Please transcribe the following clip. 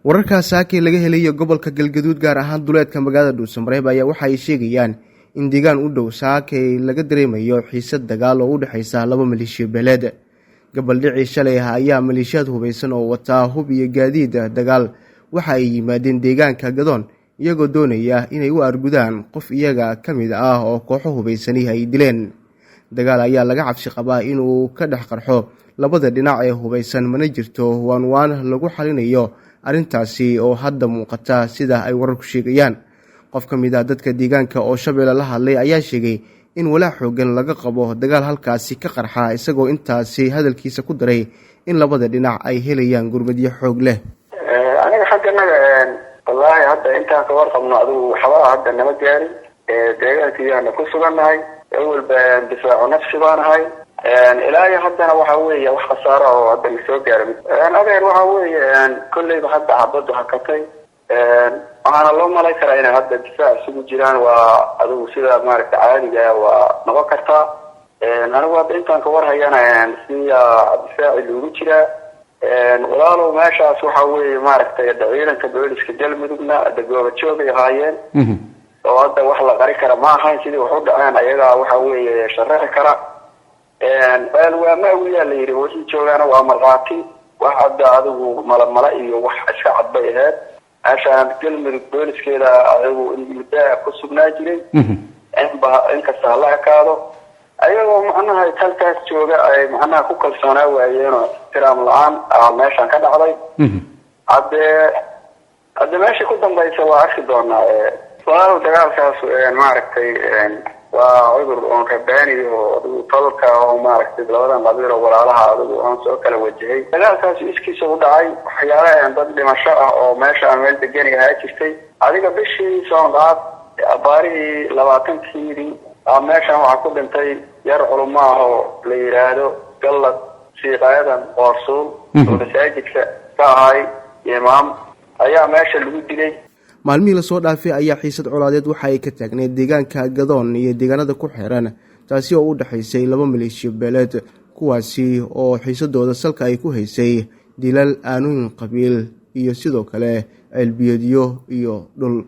Wararka saakay laga helayo gobolka Galgaduud, gaar ahaan duleedka magaalada Dhuusamareeb, ayaa waxa ay sheegayaan in deegaan u dhow saakay laga dareemayo xiisad dagaal oo u dhexeysa laba maleeshiyo beeleed. Gabaldhicii shalay ah ayaa maleeshiyaad hubaysan oo wataa hub iyo gaadiid dagaal waxa ay yimaadeen deegaanka Gadoon, iyagoo doonaya inay u argudaan qof iyaga ka mid ah oo kooxo hubaysani ay dileen. Dagaal ayaa laga cabsi qabaa inuu ka dhex qarxo labada dhinac ee hubaysan, mana jirto waanwaan lagu xalinayo arrintaasi oo hadda muuqata, sida ay wararku sheegayaan. Qof ka mid ah dadka deegaanka oo Shabeelle la hadlay ayaa sheegay in walaac xoogan laga qabo dagaal halkaasi ka qarxa, isagoo intaasi hadalkiisa ku daray in labada dhinac ay helayaan gurmadyo xoog leh. Aniga xagganaga, wallaahi, hadda intaan ka warqabno adigu waxbaa hadda nama gaarin. Deegaankiiyaana ku sugannahay, awalba difaacu nafsi baanahay. Ilaa iyo haddana waxa weeye wax khasaara oo hadda lasoo gaara, adeer, waxa weeye kolleyba hadda xabaddu hakatay, waxaana loo malay karaa inay hadda difaac isugu jiraan. Waa adigu sida maaragta caadiga waa noqon kartaa. Anigu hadda intaan ka warhayana siya difaaci loogu jiraa. Walaalow, meeshaas waxa weeye maaragtay hadda ciidanka booliska Galmudugna hadda gooba joogay ahaayeen oo hadda wax la qari kara ma ahayn. Sidii wax u dhaceen ayagaa waxa weeye sharaxi kara. Ceel waa maawiyaa la yidhi, wixii joogaana waa markhaati. Wax hadda adigu malamala iyo wax iska cad bay ahayd. Meeshaan Galmudug booliskeeda adigu in muddaa ku sugnaa jiray, inba inkasta hala ekaado, ayagoo macnaha halkaas jooga ay macnaha ku kalsoonaa waayeenoo ixtiraam la-aan meeshaan ka dhacday. Hadde meesha ku dambaysa waa arki doonaa, walaalow. Dagaalkaas maaragtay waa cudur oon rabaani oo adigu tolka oo maaragtay labadan qabiil oo walaalaha adigu oon soo kala wajahay. Dagaalkaas iskiisa u dhacay, waxyaalaha dad dhimasho ah oo meesha aan meel degani ahaa jirtay. Adiga bishii soonqaad abaarihii 20-keedii meeshan waxaa ku dhintay yar culamo ah oo la yidhaahdo Gallad Siiqaadan Qoorsuul oo masaajidka ka ahay imaam ayaa meesha lagu dilay. Maalmihii lasoo dhaafay ayaa xiisad colaadeed waxa ay ka taagneyd deegaanka Gadoon iyo deegaanada ku xeeran, taasi oo u dhexaysay laba maleeshiyo beeleed, kuwaasi oo xiisadooda salka ay ku haysay dilal, aanooyin qabiil iyo sidoo kale ceelbiyeedyo iyo dhul.